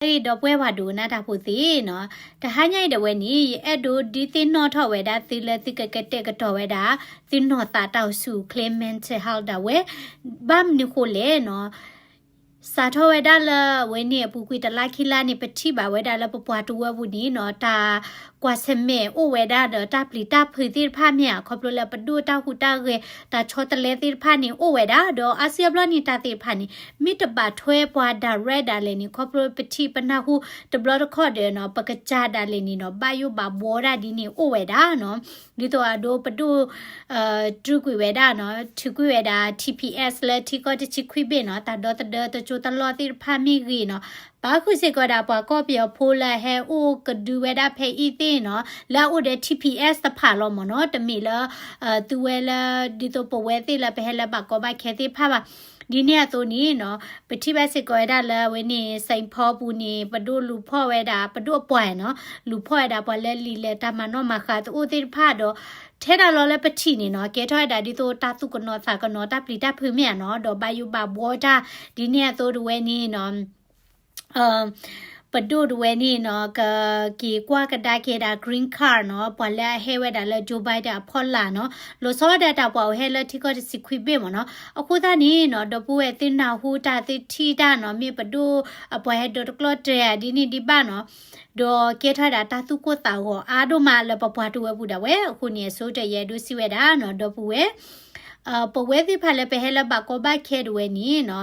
ဒီပုၢ်ဝဲၢ်ပှၤဒိကနၣ်တၢ်ဖိသ့ၣ်နီၤ, တဟါညါအံၤဒၣ်ဝဲန့ၣ် ယအဲၣ်ဒိးဒုးသ့ၣ်နီၣ်ထီၣ်ဝဲဒၣ်သုလၢသုကကတဲာ်ကတီၤဝဲဒၣ် သုနီၢ်သးတၢ်အိၣ်ဆူၣ်အိၣ်ချ့ mental health ဒၣ်ဝဲ, ဘၣ်မနုၤဃိလဲၣ်နီၤ, စးထီၣ်ဝဲဒၣ်လၢအဝဲန့ၣ် အပူၤကွံာ်တလါခံလါန့ၣ် ပထံၣ်ဘၣ်ဝဲဒၣ်လၢပပှၤတဝၢပူၤန့ၣ်နီၤ တၢ်ကွၢ်ဆၢၣ်မဲာ်အိၣ်ဝဲဒၣ်ဒီးတၢ်ပျံၤတၢ်ဖုးသ့ၣ်တဖၣ်မ့ၢ်ဧါ, ခီဖျိလၢပဒိၣ်တၢ်ဟူးတၢ်ဂဲၤ တၢ်ဆီတလဲသ့ၣ်တဖၣ်န့ၣ်အိၣ်ဝဲဒၣ်, ဒီးအါစုအါဘျီန့ၣ် တၢ်သ့ၣ်တဖၣ်န့ၣ် မ့ၢ်တဘၣ်ထွဲပှၤ direct ဒၣ်လဲာ်န့ၣ် ခီဖျိပထံၣ်ပနၢ်ဟူတဘျီတခီၣ်ဒီးနီၤ ပကစၢ်ဒၣ်လဲာ်န့ၣ်နီၤ ဘၣ်ယိၣ်ဘၣ်ဘှီတၢ်ဒ်န့ၣ်အိၣ်ဝဲဒၣ်နီၤ. ဒ်သိးအဒိပဒိၣ် တြူကွံာ်ဝဲဒၣ်နီၤ, ထုးကွံာ်ဝဲဒၣ် T P S လၢထံကီၢ်တဆံခွံဘ့ၣ်နီၤ, တၢ်ဒီသဒၢတစိၢ်တလီၢ်သ့ၣ်တဖၣ်မ့ၢ်ဂ့ၤနီၤ, ပာ်ဃုာ်စ့ၢ်ကီးဒၣ်ပှၤကီၢ်ပယီၤဖိလၢအဟဲအိၣ်ကဒုဝဲဒၣ်ဖဲအံၤသ့ၣ်နီၤ, လၢအအိၣ်ဒီး T P S တဖၣ်လီၤမ့ၢ်နီၤ, တမ့ၢ်လၢ သုဝဲလၢ ဒ်သိးပဝဲသ့ၣ်လၢပဟဲလၢဘၣ်ကီဘၣ်ခဲသ့ၣ်တဖၣ်ဘၣ်. ဒ်န့ၣ်အသိးန့ၣ်နီၤ, ပထံၣ်ဘၣ်စ့ၢ်ကီးဝဲဒၣ်လၢအဝဲန့ၣ် Saint Paul ပူၤန့ၣ် ပဒိၣ်လူၤဖီၣ်ဝဲဒၣ် ပဒိၣ်အပှၤနီၤ, လူၤဖီၣ်ဝဲဒၣ်ပှၤလၢလံာ်လဲၢ်တၢ်မၤနီၣ်မၤဃါတအိၣ်သ့ၣ်တဖၣ်ဒီး ထဲဒၣ်လီၤလၢပထံၣ်န့ၣ်နီၤ, ကဲထီၣ်ဝဲဒၣ်ဒ်သိးတၢ်သူၣ်ကနိးသးကနိး တၢ်ပျံၤတၢ်ဖုးမ့ၢ်ဧါနီၤ, ဒီးဘၣ်ယိၣ်ဘၣ်ဘှီတၢ်, ဒ်န့ၣ်အသိးတဝဲန့ၣ်နီၤ ပဒိၣ်တဝဲန့ၣ်နီၤ, ကက့ၤကွၢ်ကဒါက့ၤဒၣ် green card နီၤ, ပှၤလၢအဟဲဝဲဒၣ်လၢ Joe Biden အဖီလာ်နီၤ, လီၤဆီဒၣ်တၢ်ပှၤအိၣ်ဟဲလၢထံကီၢ်တဆံခွံဘ့ၣ်မ့ၢ်နီၤ. အဃိသတးန့ၣ်နီၤ, ဒီပုၢ်ဝဲၢ်သုနၢ်ဟူတၢ်သုထံၣ်တၢ်နီၤ, မ့ၢ်ပဒိၣ်အပှၤဟဲဒိးတကျီၢ်တြဲၤဧါဒ်န့ၣ်ဒ်ဘၣ်နီၤ, ဒီးကဲထီၣ်ဝဲဒၣ်တၢ်သူၣ်ကိၢ်သးဂီၤအါဒိၣ်မးလၢပပှၤတဝၢပူၤဒၣ်ဝဲ, အဃိန့ၣ် အဆိကတၢၢ်ယအဲၣ်ဒိးစံးဝဲဒၣ်နီၤ, ဒီပုၢ်ဝဲၢ် ပဝဲသ့ၣ်တဖၣ်လၢပဟဲလၢဘၣ်ကီဘၣ်ခဲတဝဲန့ၣ်နီၤ,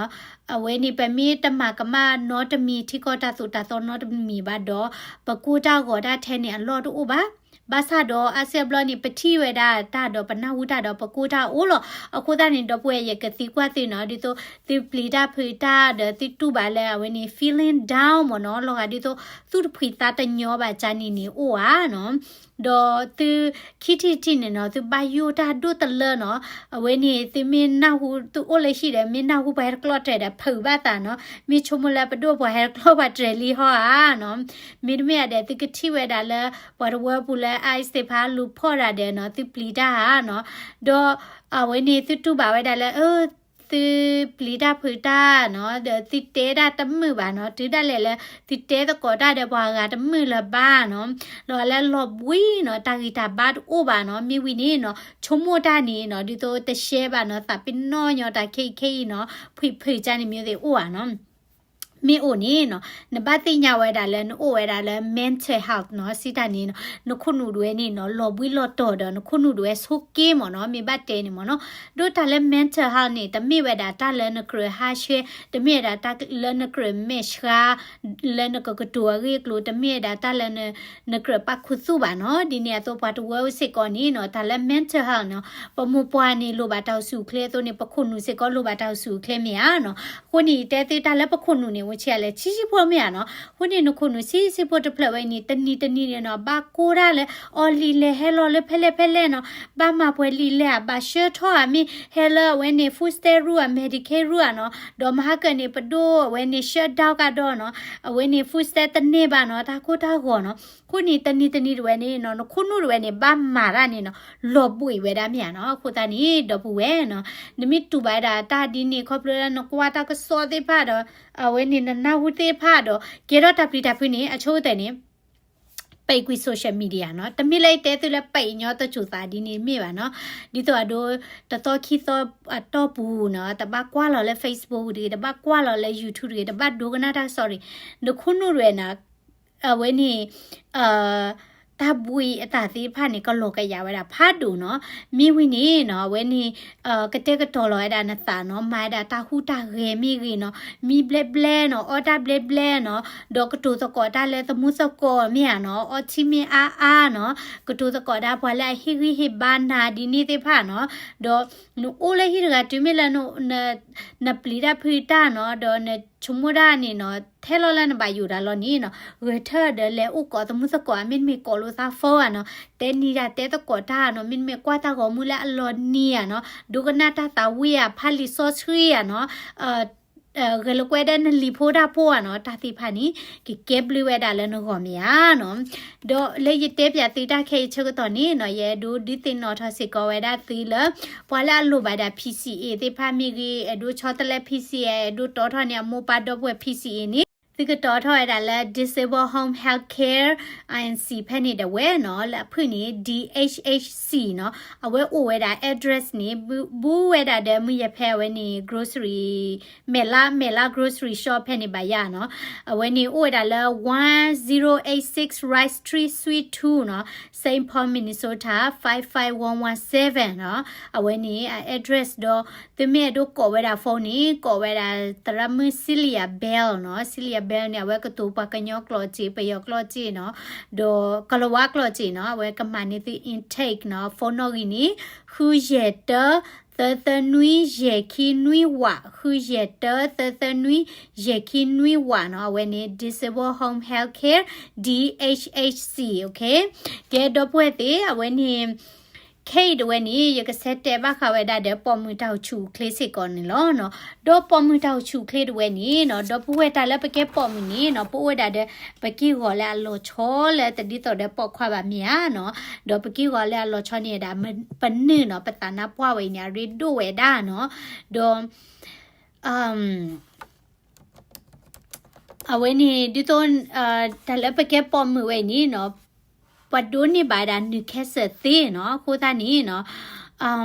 အဝဲန့ၣ် ပမ့ၢ်တမၤကမၣ်နီတမံၤ ထံကီၢ်တၢ်သိၣ်တၢ်သီနီတမံၤဘၣ်ဒီး ပကိၢ်တၢ်ဂီၤတၢ်ထဲန့ၣ်အလီၢ်တအိၣ်ဘၣ်. ဘၣ်ဆၣ်ဒီးအါစုအါဘျီန့ၣ် ပထံၣ်ဝဲဒၣ်တၢ်ဒီးပနၢ်ဟူတၢ်ဒီးပကိၢ်တၢ်အိၣ်လီၤ. အဃိသတးန့ၣ် ဒီပုၢ်ဝဲၢ် ယကသံကွၢ်သုနီၤ, ဒ်သိးသုပျံၤတၢ်ဖုးတၢ်ဒီးသုတူၢ်ဘၣ်လၢအဝဲန့ၣ် feeling down မ့ၢ်နီၤ, လီၤဂာ်ဒ်သိး သူၣ်တဖှံသးတညီဘၣ်ကန့ၣ်န့ၣ်အိၣ်ဧါနီၤ. ဒီးသုခံထံၣ်တထံၣ်န့ၣ်နီၤ, သုဘၣ်ယိၣ်တၢ်ဒိၣ်တလၢနီၤ, အဝဲန့ၣ် သုမ့ၢ်နၢ်ဟူ သုအိၣ်လၢဟံၣ်ဒီး မ့ၢ်နၢ်ဟူပှၤဟဲတကျီၢ်တြဲၤဒီး ဖုးဘၣ်သးနီၤ, မ့ၢ်ဆိကမိၣ်လၢပဒိၣ်ပှၤဟဲတကျီၢ်ပှၤတြဲၤလံဟီဧါနီၤ. မ့တမ့ၢ်အဒဲး သုကထံၣ်ဝဲဒၣ်လၢ ပှၤတဝၢပူၤလၢ ICE သ့ၣ်တဖၣ်လူၤဖီၣ်ဒၣ်ဒီးနီၤ, သုပျံၤတၢ်ဧါနီၤ, ဒီးအဝဲန့ၣ် သုတူၢ်ဘၣ်ဝဲဒၣ်လၢ အ သုပျံၤတၢ်ဖုးတၢ်နီၤ, ဒီးသုတဲဒၣ်တမုာ်ဘၣ်နီၤ, တုၤဒၣ်လဲာ်လၢ သုတဲသကိးတၢ်ဒီးပှၤဂၤတမုာ်လၢၤဘၣ်နီၤ, ဒီးလၢလီၤဘှံးနီၤ, တၢ်ဂံၢ်တၢ်ဘါတအိၣ်ဘၣ်နီၤ, မ့ၢ်ဝံၤန့ၣ်နီၤ, ဆိကမိၣ်တၢ်န့ၣ်နီၤ, ဒ်သိးတရှဲဘၣ်နီၤ, သးပ့ၤနီၣ်ညီတၢ်ခဲအံၤခဲအံၤနီၤ, ဖှံဖုးကန့ၣ်မ့ၢ်သ့ၣ်အိၣ်ဧါနီၤ. မ့ၢ်အိၣ်န့ၣ်နီၤ, နဘၣ်သ့ၣ်ညါဝဲဒၣ်လၢနအိၣ်ဝဲဒၣ်လၢ mental health နီၤ, စံးတၢ်န့ၣ်နီၤ, နခိၣ်နူာ်ဒၣ်ဝဲန့ၣ်နီၤ, လီၤဘှံးလီၤတီၤဒီး နခိၣ်နူာ်ဒၣ်ဝဲဆိးက့မ့ၢ်နီၤ, မ့ၢ်ဘၣ်တဲန့ၣ်မ့ၢ်နီၤ, ဒိၣ်တၢ်လၢ mental health န့ၣ် တမ့ၢ်ဝဲဒၣ်တၢ်လၢနကြၢးဟးဆှဲ, တမ့ၢ်ဝဲဒၣ်တၢ်လၢနကြၢးမဲာ်ဆှး လၢနကကတိၤအဂ့ၢ်အကျိၤ, တမ့ၢ်ဝဲဒၣ်တၢ်လၢနကြၢးပာ်ခူသူၣ်ဘၣ်နီၤ, ဒ်န့ၣ်အသိးပှၤတဝၢစ့ၢ်ကီးန့ၣ်နီၤ, တၢ်လၢ mental health နီၤ, ပမိၢ်ပှၢ်န့ၣ်လိၣ်ဘၣ်တၢ်အိၣ်ဆူၣ်အိၣ်ချ့အသိးန့ၣ် ပခိၣ်နူာ်စ့ၢ်ကီးလိၣ်ဘၣ်တၢ်အိၣ်ဆူၣ်အိၣ်ချ့မ့ၢ်ဧါနီၤ, အဃိန့ၣ် ယတဲသုတၢ်လၢပခိၣ်နူာ်န့ၣ် အိၣ်ဆံးအါလဲၣ် ဆံးဆံးဖိမ့ၢ်ဧါနီၤ, အဃိန့ၣ် နခိၣ်နူာ်ဆံးဆံးဖိတဖျၢၣ်ဝဲအံၤန့ၣ် တနံၤတနံၤန့ၣ်နီၤ, ဘၣ်ကိၢ်တၢ်လၢ အီၣ်လံာ်လဲၢ်ဟဲလီၤလၢဖဲလဲၣ်ဖဲလဲၣ်နီၤ, ဘၣ်မၤပှဲၤလံာ်လဲၢ်ဧါ, ဘၣ်ဆှၢထီၣ်ဧါ, မ့ၢ်ဟဲလၢအဝဲန့ၣ် food stamp ရူၢ်ဧါ, Medicaid ရူၢ်ဧါနီၤ, ဒီးမဟါကၢန့ၣ် ပဒိၣ်အဝဲန့ၣ် shutdown ကဒီးနီၤ, အဝဲန့ၣ် food stamp တန့ၢ်ဘၣ်နီၤ, တၢ်ကိၢ်တၢ်ဂီၤနီၤ, အဃိန့ၣ် တနံၤတနံၤတဝဲန့ၣ်နီၤ, နခိၣ်နူာ်တဝဲန့ၣ် ဘၣ်မၤတၢ်န့ၣ်နီၤ, လီၤဘှံးဝဲဒၣ်မ့ၢ်ဧါနီၤ, အဃိသတးန့ၣ် ဒီပုၢ်ဝဲၢ်နီၤ, နမ့ၢ်တူၢ်ဘၣ်ဝဲဒၣ်တၢ်ဒ်န့ၣ် ခီဖျိလၢနကွၢ်တၢ်ကစီၣ်သ့ၣ်တဖၣ်ဒီး အဝဲန့ၣ်နနၢ်ဟူသ့ၣ်တဖၣ်ဒီး ကဲထီၣ်တၢ်ပျံၤတၢ်ဖုးန့ၣ် အဆိကတၢၢ်န့ၣ် ပာ်ကွံာ် social media နီၤ, တမ့ၢ်လၢယတဲသုလၢပာ်ညီတစိၤသးဒ်န့ၣ်မ့ၢ်ဘၣ်နီၤ, ဒ်သိးအဒိ တသီခံသီအတီၢ်ပူၤနီၤ, တဘၣ်ကွၢ်လီၤလၢ Facebook တဂ့ၤ, တဘၣ်ကွၢ်လီၤလၢ YouTube တဂ့ၤ, တဘၣ်ဒိကနၣ်တၢ်ကစီၣ်တဂ့ၤ, နခိၣ်နူာ်တဝဲနီၤ, အဝဲန့ၣ် တၢ်ဘှံးအသးသ့ၣ်တဖၣ်န့ၣ် ကလီၤကယၤဝဲဒၣ်ဖးဒိၣ်နီၤ, မ့ၢ်ဝံၤန့ၣ်နီၤ, အဝဲန့ၣ် ကတဲာ်ကတီၤလီၤဝဲဒၣ်နသးနီၤ, မၤဝဲဒၣ်တၢ်ဟူးတၢ်ဂဲၤမ့ၢ်ဂ့ၤနီၤ, မံဘျဲဘျဲနီၤ, အီၣ်တၢ်ဘျဲဘျဲနီၤ, ဒီးကတိၤသကိးတၢ်လၢသမူသကိးမ့ၢ်ဧါနီၤ, အီထံမ့ၢ်အါအါနီၤ, ကတိၤသကိးတၢ်ပှၤလၢအဟ့ၣ်ဂံၢ်ဟ့ၣ်ဘါနၤဒ်န့ၣ်သ့ၣ်တဖၣ်နီၤ, ဒီးနအိၣ်လၢဟံၣ်တဂၤတုၤမ့ၢ်လၢ နပျံၤတၢ်ဖုးတၢ်နီၤ, ဒီးနဆိကမိၣ်တၢ်န့ၣ်နီၤ, ထဲလီၤလၢနဘၣ်ယိၣ်တၢ်လီၤန့ၣ်နီၤ, ဂဲၤထၢၣ်ဒီးလဲၤအိၣ်ကိးသမူသကိးဧါ, မ့တမ့ၢ်ကိးလိာ်သး phone ဧါနီၤ, တဲနံၤဒၣ်တဲသကိးတၢ်နီၤ, မ့တမ့ၢ်ကွၢ်တၢ်ဂီၤမူလၢအလီၤနံၤဧါနီၤ, ဒိကနၣ်တၢ်သးဝံၣ်ဧါ, ဖးလံာ်စီဆှံဧါနီၤ, ဂဲၤလိာ်ကွဲဒီးနလံၤဖိတၢ်ဖိဧါနီၤ, တၢ်သ့ၣ်တဖၣ်န့ၣ် ကကဲဘျုးဝဲဒၣ်လၢနဂီၢ်မ့ၢ်ဧါနီၤ. ဒီးလၢယတဲပၠးသုတၢ်ခဲအံၤဆၢကတီၢ်န့ၣ်နီၤ, ယအဲၣ်ဒိးဒုးသ့ၣ်နီၣ်ထီၣ်စ့ၢ်ကီးဝဲဒၣ်သုလၢ ပှၤလၢအလိၣ်ဘၣ်ဒၣ် P C A သ့ၣ်တဖၣ်မ့ၢ်ဂ့ၤ, အဲၣ်ဒိးဆီတလဲ P C A, အဲၣ်ဒိးတီထီၣ်န့ၢ်အမိၢ်ပၢ်ဒီပုၢ်ဝဲၢ် P C A န့ၣ်, သု သုကတီၤထီၣ်ဝဲဒၣ်လၢ Disabled Home Healthcare Inc ဖဲန့ၣ်ဒၣ်ဝဲနီၤ, လၢအဖုၣ်န့ၣ် D H H C နီၤ, အဝဲအိၣ်ဝဲဒၣ် address န့ၣ် ဘူးဝဲဒၣ်ဒီး မုၢ်ယဲၢ်ဖဲအဝဲန့ၣ် grocery မဲာ်လါ မဲာ်လါ grocery shop ဖဲန့ၣ်ဘၣ်ယၤနီၤ. အဝဲန့ၣ်အိၣ်ဝဲဒၣ်လၢ one zero eight six Rice Tree Suite two နီၤ, Saint Paul Minnesota five five one one seven နီၤ. အဝဲန့ၣ်အ address ဒီး သုမ့ၢ်အဲၣ်ဒိးကိးဝဲဒၣ် phone န့ၣ် ကိးဝဲဒၣ်သရၣ်မုၣ် Celia Bell နီၤ, Celia Bell န့ၣ် အဝဲကတိၤပှၤကညီကျိာ်စ့ၢ် ပယီၤကျိာ်စ့ၢ်နီၤ, ဒီးကလၤဝါကျိာ်စ့ၢ်နီၤ, အဝဲကမၤန့ၢ်သု intake နီၤ, phone နီၣ်ဂံၢ်န့ၣ် ဃုယဲၢ်တၢ သၢသၢနွံ ယဲၢ်ခံနွံဝး, ဃုယဲၢ်တၢ သၢသၢနွံ ယဲၢ်ခံနွံဝးနီၤ, အဝဲန့ၣ် Disabled Home Healthcare, D H H C, okay. ကဲ ဒီပုၢ်ဝဲၢ်သ့ၣ် အဝဲန့ၣ် ခဲအံၤတဝဲန့ၣ် ယကဆဲးတဲဘၣ်ဃးဝဲဒၣ်ဒီး ပိာ်မုၣ်တၢ်အိၣ်ဆူၣ်အိၣ်ချ့စ့ၢ်ကီးန့ၣ်လီၤနီၤ. ဒီးပိာ်မုၣ်တၢ်အိၣ်ဆူၣ်အိၣ်ချ့တဝဲန့ၣ်နီၤ, ဒီပုၢ်ဝဲၢ်တၢ်လၢပကဲပိာ်မုၣ်န့ၣ်နီၤ, ပအိၣ်ဝဲဒၣ်ဒီး ပက့ၢ်ဂီၤလၢအလီၤဆီလၢတဒ်သိးဒီးပိာ်ခွါဘၣ်မ့ၢ်ဧါနီၤ. ဒီးပက့ၢ်ဂီၤလၢအလီၤဆီန့ၣ်ဒၣ် ပနုာ်နီၤ, ပသးနါပှၢ်ဝဲအံၤန့ၣ် အရ့ဒိၣ်ဝဲဒၣ်နီၤ. ဒီး အဝဲန့ၣ် ဒ်သိး တၢ်လၢပကဲပိာ်မုၣ်ဝဲအံၤန့ၣ်နီၤ, ပဒိးန့ၢ်ဘၣ်ဒၣ်နုာ် cancer သ့နီၤ. အဃိသတးန့ၣ်နီၤ,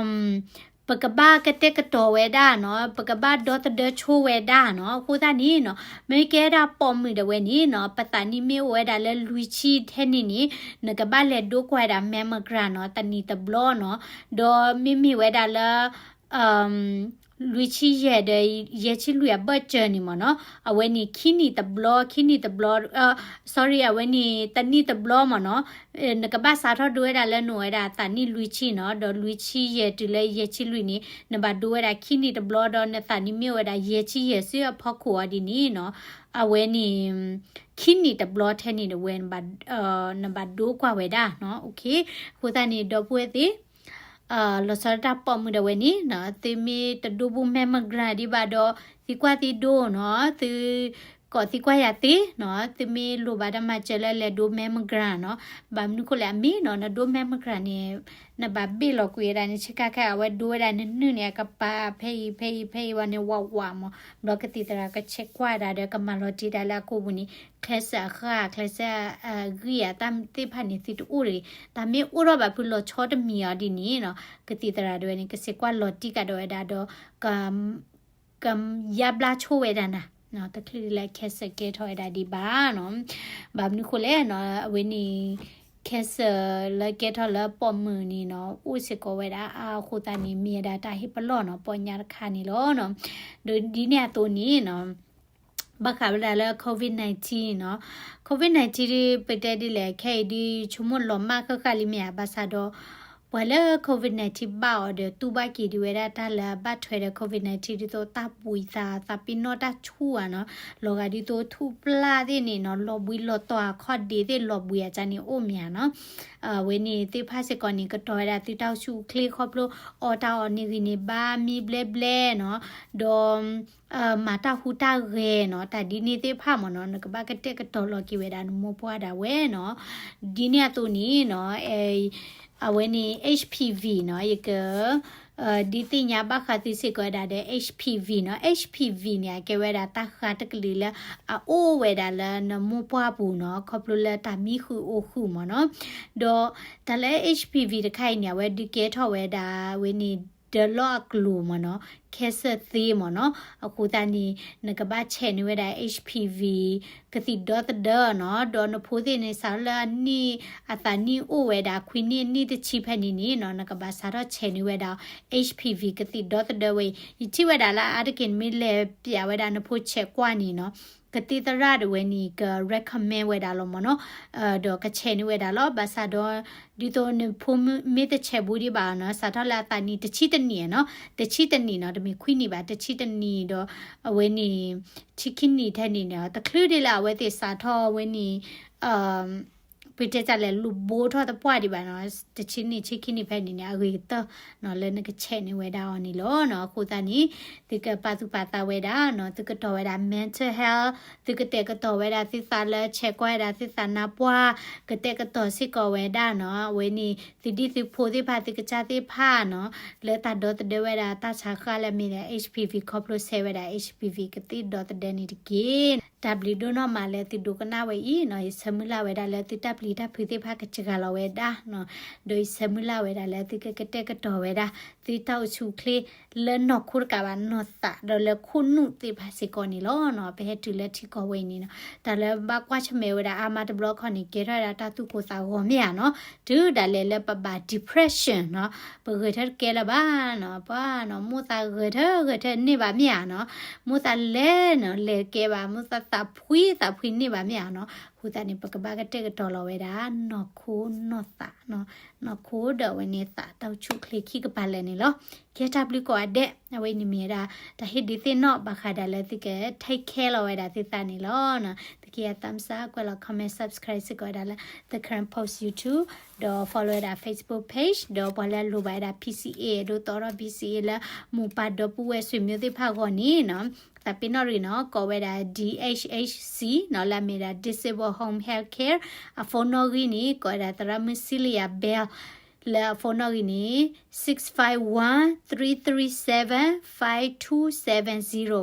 ပကဘၣ်ကတဲာ်ကတီၤဝဲဒၣ်နီၤ, ပကဘၣ်ဒီသဒၢဆိဝဲဒၣ်နီၤ. အဃိသတးန့ၣ်နီၤ, မ့ၢ်ကဲဒၣ်ပိာ်မုၣ်ဒၣ်ဝဲန့ၣ်နီၤ, ပသးနံၣ်မ့ၢ်အိၣ်ဝဲဒၣ်လၢလွံၢ်ဆံထဲန့ၣ်န့ၣ်, နကဘၣ်လဲၤဒိကွၢ်ဝဲဒၣ် mammogram နီၤ, တနံၣ်တဘျီနီၤ. ဒီးမ့မ့ၢ်ဝဲဒၣ်လၢ လွံၢ်ဆံယဲၢ်ဒီး ယဲၢ်ဆံလွံၢ်အဘၢၣ်စၢၤန့ၣ်မ့ၢ်နီၤ, အဝဲန့ၣ်ခံနံၣ်တဘျီ, ခံနံၣ်တဘျီ, sorry, အဝဲန့ၣ်တနံၣ်တဘျီမ့ၢ်နီၤ. နကဘၣ်စးထီၣ်ဒိဝဲဒၣ်လၢနအိၣ်ဝဲဒၣ်သးနံၣ်လွံၢ်ဆံနီၤ, ဒီးလွံၢ်ဆံယဲၢ်တုၤလၢယဲၢ်ဆံလွံၢ်န့ၣ် နဘၣ်ဒိဝဲဒၣ်ခံနံၣ်တဘျီ, ဒီးနသးနံၣ်မ့ၢ်အိၣ်ဝဲဒၣ်ယဲၢ်ဆံယဲၢ်ဆူအဖီခိၣ်အီၤဒ်န့ၣ်နီၤ, အဝဲန့ၣ် ခံနံၣ်တဘျီထဲန့ၣ်တဝဲ နဘၣ်ဒိကွၢ်ဝဲဒၣ်နီၤ. Okay, အဃိသတးန့ၣ် ဒီပုၢ်ဝဲၢ်သ့ၣ် လီၤဆီဒၣ်တၢ်ပိာ်မုၣ်ဒၣ်ဝဲန့ၣ်နီၤ, သုမ့ၢ်တဒိဘူး mammogram ဒံးဘၣ်ဒီး သံကွၢ်သံဒိနီၤ, သုကိးသံကွၢ်ယၤသ့နီၤ, သုမ့ၢ်လိၣ်ဘၣ်တၢ်မၤစၢၤလၢလဲၤဒိ mammogram နီၤ. ဘၣ်မနုၤဃိလဲၣ် အမ့ၢ်နီၤ, နဒိ mammogram န့ၣ် နဘၣ်ဘ့ၣ်လီၤကွံာ်ဝဲဒၣ်န့ၣ် ဆ့ကၤခဲ အဝဲဒိဝဲဒၣ်နနုၢ်န့ၣ် အကပၤဖဲအံၤ ဖဲအံၤ ဖဲအံၤဝဲန့ၣ် ဝးဝးမး, ဘျီကသံၣ်သရၣ်ကဆဲးကွၢ်ဒၣ်ဒီး ကမၤလီၤတံၢ်တၢ်လၢအကိာ်ပူၤန့ၣ် cancer အဃၢ် cancer အဂံၢ်အသးသ့ၣ်တဖၣ်န့ၣ် သုတအိၣ်တဂ့ၤ, တၢ်မ့ၢ်အိၣ်ထီၣ်ဘၣ်ဖုးလီၤဆီတမံၤအီၤဒ်န့ၣ်နီၤ, ကသံၣ်သရၣ်ဒၣ်ဝဲန့ၣ် ကဆဲးကွၢ်လီၤတံၢ်ကဒီးဝဲဒၣ်ဒီး က ကယါဘျါဆိဝဲဒၣ်နၤ, တချုးဒ်လၢ cancer ကဲထီၣ်ဝဲဒၣ်ဒံးဘၣ်နီၤ. ဘၣ်မနုၤဃိလဲၣ်နီၤ, အဝဲန့ၣ် cancer လၢကဲထီၣ်လၢပိာ်မုၣ်န့ၣ်နီၤ အိၣ်စ့ၢ်ကီးဝဲဒၣ်အါအဃိသတးန့ၣ် မ့ၢ်ဝဲဒၣ်တၢ်ဟ့ၣ်ပလီၢ်နီၤ ပီညါတခါန့ၣ်လီၤနီၤ. ဒီးဒ်န့ၣ်အသိးန့ၣ်နီၤ ဘၣ်ဃးဝဲဒၣ်လၢ COVID nineteen နီၤ, COVID nineteen ဒ်ပတဲဒ်လဲၣ် ခဲအံၤဒ်ဆိကမိၣ်လီၤမၢ်ဃၣ်ဃၣ်လံမ့ၢ်ဧါ, ဘၣ်ဆၣ်ဒီး ပှၤလၢ COVID nineteen ဘၣ်အီၤဒီး တူၢ်ဘၣ်က့ၤဒံးဝဲဒၣ်တၢ်လၢအဘၣ်ထွဲဒီး COVID nineteen ဒ်သိးတၢ်ပှံၤသး သးပ့ၤနီၣ်တၢ်ဆူၣ်ဧါနီၤ, လီၤဂာ်ဒ်သိးထူၣ်ပျၢ်သ့ၣ်န့ၣ်နီၤ လီၤဘှံးလီၤတီၤအခီၣ်ဒ့သ့ၣ်လီၤဘှံးအကါန့ၣ်အိၣ်မ့ၢ်ဧါနီၤ. အဝဲန့ၣ်သ့ၣ်တဖၣ်စ့ၢ်ကီးန့ၣ် ကတီၤဝဲဒၣ်သုတၢ်အိၣ်ဆူၣ်အိၣ်ချ့ခီဖျိ အီၣ်တၢ်အီၣ်န့ၢ်ဂံၢ်န့ၢ်ဘါမံဘျဲဘျဲနီၤ, ဒီး မၤတၢ်ဟူးတၢ်ဂဲၤနီၤ, တၢ်ဒ်န့ၣ်သ့ၣ်တဖၣ်မ့ၢ်နီၤ နကဘၣ်ကတဲာ်ကတီၤလီၤက့ၤဝဲဒၣ်နမိၢ်ပှၢ်ဒၣ်ဝဲနီၤ. ဒ်န့ၣ်အသိးန့ၣ်နီၤ အဝဲန့ၣ် H P V နီၤ ယက ဒုးသ့ၣ်ညါဘၣ်ဃးသုစ့ၢ်ကီးဝဲဒၣ်ဒီး H P V နီၤ. H P V န့ၣ် အကဲဝဲဒၣ်တၢ်ဃါတကလုာ်လၢ အအိၣ်ဝဲဒၣ်လၢနမိၢ်ပှၢ်ပူၤနီၤ ခီဖျိလၢတၢ်မံဃုာ်အိၣ်ဃုာ်မ့ၢ်နီၤ. ဒီးတၢ်လၢ H P V တခါအံၤန့ၣ် အဝဲဒုးကဲထီၣ်ဝဲဒၣ်ဝဲန့ၣ် ဒၢလီၢ်အကျိၤမ့ၢ်နီၤ cancer သ့မ့ၢ်နီၤ. အဃိသတးန့ၣ် နကဘၣ်ဆဲးန့ၢ်ဝဲဒၣ် H P V ကသံၣ်ဒီသဒၢနီၤ, ဒီးနဖိသ့ၣ်န့ၣ် စးထီၣ်လၢအနံၣ် အသးနံၣ်အိၣ်ဝဲဒၣ် ခွံနံၣ် နံၣ်တဆံဖဲန့ၣ်န့ၣ်နီၤ နကဘၣ်စးထီၣ်ဆဲးန့ၢ်ဝဲဒၣ် H P V ကသံၣ်ဒီသဒၢဝဲအံၤ. ယထံၣ်ဝဲဒၣ်လၢအါတက့ၢ် နမ့ၢ်လဲၤပျးဝဲဒၣ်နဖိဆဲးကွၢ်န့ၣ်နီၤ ကသံၣ်သရၣ်ဒၣ်ဝဲန့ၣ် က recommend ဝဲဒၣ်လီၤမ့ၢ်နီၤ, ဒီးကဆဲးန့ၢ်ဝဲဒၣ်လီၤ. ဘၣ်ဆၣ်ဒီး ဒ်သိးနဖိမ့ၢ်တဆဲးဘူးဒံးဘၣ်နီၤ စးထီၣ်လၢအသးနံၣ်တဆံတနံၣ်နီၤ, တဆံတနံၣ်နီၤ တမ့ၢ်ခွံနံၣ်ဘၣ် တဆံတနံၣ်ဒီး အဝဲန့ၣ် ဆံခံနံၣ်ထဲန့ၣ်နီၤ တချုးဒ်လၢအဝဲသ့ၣ်စးထီၣ်ဝဲန့ၣ် ပတဲတၢ်လဲၣ် လူၤဘိထီၣ်သပှၢ်ဒံးဘၣ်နီၤ, တဆံနံၣ် ဆံခံနံၣ်ဖဲန့ၣ်န့ၣ် အဂ့ၤကတၢၢ်နီၤ လၢနကဆဲးန့ၢ်ဝဲဒၣ်အီၤန့ၣ်လီၤနီၤ. အဃိသတးန့ၣ် သုကပာ်သူၣ်ပာ်သးဝဲဒၣ်နီၤ, သုကတီၤဝဲဒၣ် mental health, သုကတဲာ်ကတီၤဝဲဒၣ်သုသးလၢဆဲးကွၢ်ဝဲဒၣ်သုသးနါပှၢ်, ကတဲာ်ကတီၤစ့ၢ်ကီးဝဲဒၣ်နီၤ, အဝဲန့ၣ် သုဒံၣ်သုဖိသ့ၣ်တဖၣ် သုကစၢ်သ့ၣ်တဖၣ်နီၤ, လၢတၢ်ဒီသဒၢဝဲဒၣ်တၢ်ဆါဃၢ်လၢအမ့ၢ်ဒၣ် H P V ခီဖျိဆဲးဝဲဒၣ် H P V ကသံၣ်ဒီသဒၢန့ၣ်တက့ၢ်. တၢ်ဘျုးဒိၣ်နီၢ်မးလၢသုဒိကနၣ်ဝဲအံၤနီၤ, ယဆၢမုၢ်လၢ်ဝဲဒၣ်လၢသုတၢ်ပျံၤတၢ်ဖုးသ့ၣ်တဖၣ်ကစှၤလီၤဝဲဒၣ်နီၤ, ဒီးယဆၢမုၢ်လၢ်ဝဲဒၣ်လၢသုကကတဲာ်ကတီၤဝဲဒၣ် သုတၢ်အိၣ်ဆူၣ်အိၣ်ချ့ လၢနီၢ်ခိတကးဘၣ် နီၢ်သးဒီးလၢခိၣ်နူာ်သ့ၣ်တဖၣ်စ့ၢ်ကီးန့ၣ်လီၤနီၤ. ပဟဲတုၤလၢထံကီၢ်ဝဲအံၤန့ၣ်နီၤ, တၢ်လၢဘၣ်ကွၢ်ဆၢၣ်မဲာ်ဝဲဒၣ်အါမးတဘျီခီန့ၣ် ကဲထီၣ်ဝဲဒၣ်တၢ်သူၣ်ကိၢ်သးဂီၤမ့ၢ်ဧါနီၤ, တုၤဒၣ်လဲာ်လၢပဘၣ် depression နီၤ, ပဂဲၤထၢၣ်တကဲလၢၤဘၣ်နီၤ, ပှၤနီၤ မိၣ်သးဂဲၤထၢၣ်ဂဲၤထၢၣ်န့ၢ်ဘၣ်မ့ၢ်ဧါနီၤ, မိၣ်သးလဲၤနီၤ လဲၤတကဲဘၣ်, မိၣ်သးသးဖှံသးဖှံန့ၢ်ဘၣ်မ့ၢ်ဧါနီၤ, အဃိသတးန့ၣ် ပကဘၣ်ကတဲာ်ကတီၤလီၤဝဲဒၣ် နီၢ်ခိနီၢ်သးနီၤ, နီၢ်ခိဒီးအဝဲန့ၣ်သးတၢ်အိၣ်ဆူၣ်အိၣ်ချ့ခံကပၤလၢာ်န့ၣ်လီၤ. ကဲတၢ်ဘျုးကိးဂၤဒဲး, အဝဲန့ၣ်မ့ၢ်ဝဲဒၣ် တၢ်ဟ့ၣ်ဒုးသ့ၣ်နီၣ်ဘၣ်ဃးဒၣ်လၢသုက take care လီၤဝဲဒၣ်သုသးန့ၣ်လီၤ. သုကယၤ thumbs up ကွဲးလီၤ comment subscribe စ့ၢ်ကီးဝဲဒၣ်လၢ The Karen Post YouTube ဒီး follow ဝဲဒၣ် Facebook page ဒီးပှၤလၢအလိၣ်ဘၣ်ဝဲဒၣ် P C A ဒိးသီထီၣ် P C A လၢမိၢ်ပၢ်ဒီပုၢ်ဝဲၢ်ဆွေမျိုးသ့ၣ်တဖၣ်အဂီၢ်န့ၣ်နီၤ, သးပ့ၤနီၣ်ရံၣ်နီၤ ကိးဝဲဒၣ် D H H C နီၤ လၢအမ့ၢ်ဒၣ် Disabled Home Health Care အ phone နီၣ်ဂံၢ်န့ၣ် ကိးဝဲဒၣ်သရၣ်မုၣ် Celia Bell လၢအ phone နီၣ်ဂံၢ်န့ၣ် six five one, three three seven, five two seven zero,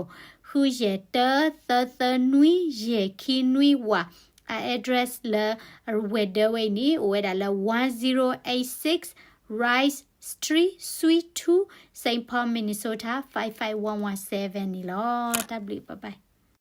ဃုယဲၢ်တၢ သၢသၢနွံ ယဲၢ်ခံနွံ ဝး, အ address လၢအဝဲၤဒၢဝဲအံၤန့ၣ် အိၣ်ဝဲဒၣ်လၢ one zero eight six Rice Street, Suite two, Saint Paul, Minnesota five five one one seven န့ၣ်လီၤ. တၢ်ဘျုး bye bye.